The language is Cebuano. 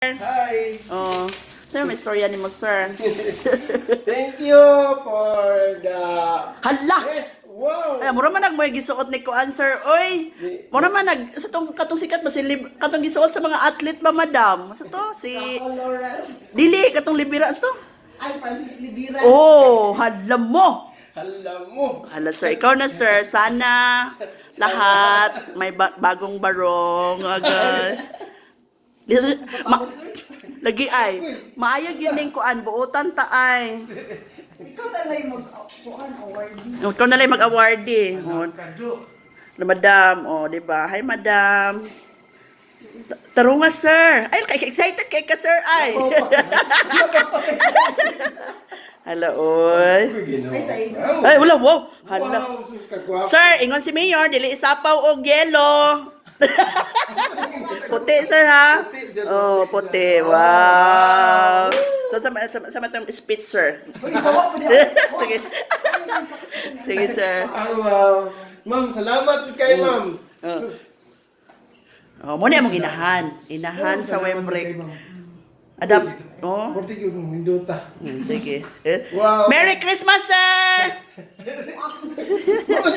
Hi. Oh, sir, may istorya nimo, sir. Thank you for the Hala! best. Wow. Ay, mura man nag mo gisuot ni kuan, sir. Oy, mura man nag sa tong katong sikat ba si katong gisuot sa mga athlete ba, madam? Sa to si Ako, Laurel. Dili katong libira sa to. Ay, Francis Libira. Oh, hala mo. Hala mo. Hala sir, ikaw na, sir. Sana lahat may bagong barong agad. Ma- lagi ay, maayo gyud ning kuan buotan ta ay. Ikaw na lang mag kuan awardee. Ikaw na lang mag-awardee. Oh, Kado. na madam, oh, di ba? Hi, madam. Tarunga, sir. Ay, kay excited kay ka, sir, ay. Hala, oy. Ay, sa inyo. Ay, wala, wow. Hala. Wow, sus ka gwapo. Sir, ingon si Mayor, dili isapaw og yelo. Puti, sir, ha? Puti, dyan, Oh, puti, puti. dyan. Wow. So, sa matong speech, sir. Uy, sawa pa niya. Sige. Sige, sir. Ah, wow. Ma'am, salamat sa kay ma'am. Oh. Sus. Oh, mo na among inahan. Inahan Oh, sa salamat Wembrick. kay ma'am. Adap. Oh. Porti gyud mong hindota. Sige. Eh. Wow. Merry Christmas, sir! Ma'am,